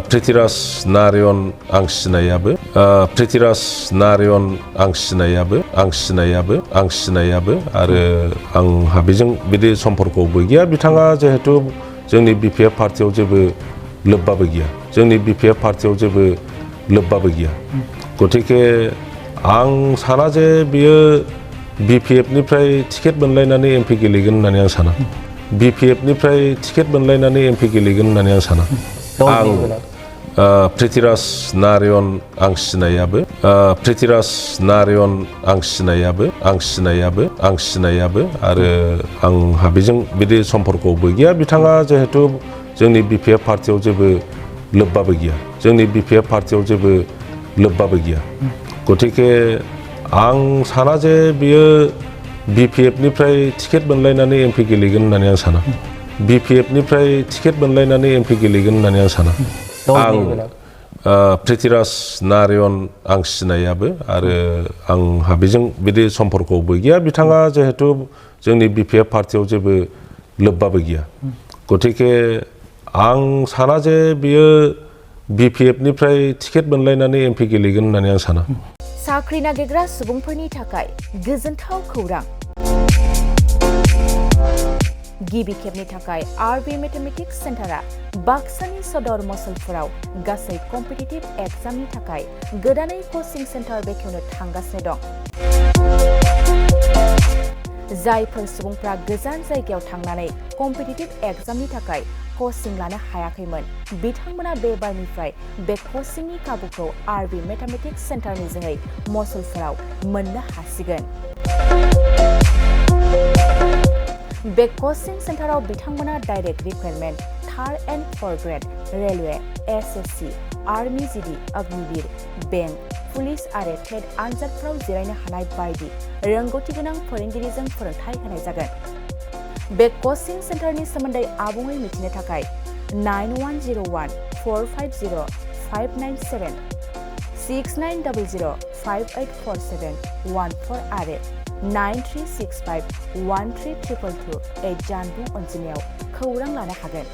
प्रिथिराज नारायण आं सिनायाबो प्रिथिराज नारायण आं सिनायाबो आरो आंहा बेजों बिदि सम्पर्कबो गैया बिथाङा जिहेतु जोंनि बिपिएफ पार्टियाव जेबो लोब्बाबो गैया गतिके आं साना जे बियो बिपिएफ निफ्राय टिकेट मोनलायनानै एमपि गेलेगोन होननानै आं साना आं प्रिथिराज नारायण आं सिनायाबो आरो आंहा बेजों बिदि सम्पर्कबो गैया बिथाङा जिहेतु जोंनि बिपिएफ पार्टियाव जेबो लोब्बाबो गैया गतिके आं साना जे बियो बिपिएफ निफ्राय टिकेट मोनलायनानै एमपि गेलेगोन होननानै आं साना आं प्रिथिराज नारायण आं सिनायाबो आरो आंहा बेजों बिदि सम्पर्कबो गैया बिथाङा जिहेतु जोंनि बिपिएफ पार्टियाव जेबो लोब्बाबो गैया गतिके आं साना जे बियो बिपिएफ निफ्राय टिकेट मोनलायनानै एमपि गेलेगोन होननानै आं साना साख्रि नागिरग्रा सुबुंफोरनि थाखाय गोजोनथाव खौरां गिबि खेबनि थाखाय आरबि मेथमेटिक्स सेन्टारा बाक्सानि सदर मसलपुराव गासै कम्पिटिटिभ एग्जामनि थाखाय गोदानै कचिं सेन्टार बेखेवनो थांगासिनो दं जायफोर सुबुंफ्रा गोजान जायगायाव थांनानै कम्पिटिटिभ एग्जामनि थाखाय कचिं लानो हायाखैमोन बिथांमोना बे बारनिफ्राय बे कचिंनि खाबुखौ आरबि मेथमेटिक्स सेन्टारनि जोहै मसलपुराव मोननो हासिगोन बे कचिं सेन्टाराव बिथांमोना direct requirement 3rd and 4th grade railway SSC army GD Agniveer bank police आरो टेट आनजादफोराव जिरायनो हानाय बायदि रोंगौथि गोनां फोरोंगिरिजों फोरोंथाय होनाय जागोन बे कचिं सेन्टारनि सोमोन्दै आबुङै मिथिनो थाखाय 9101450597 6900584714 आरो 9365132228 जानबुं अनजिमायाव खौरां लानो हागोन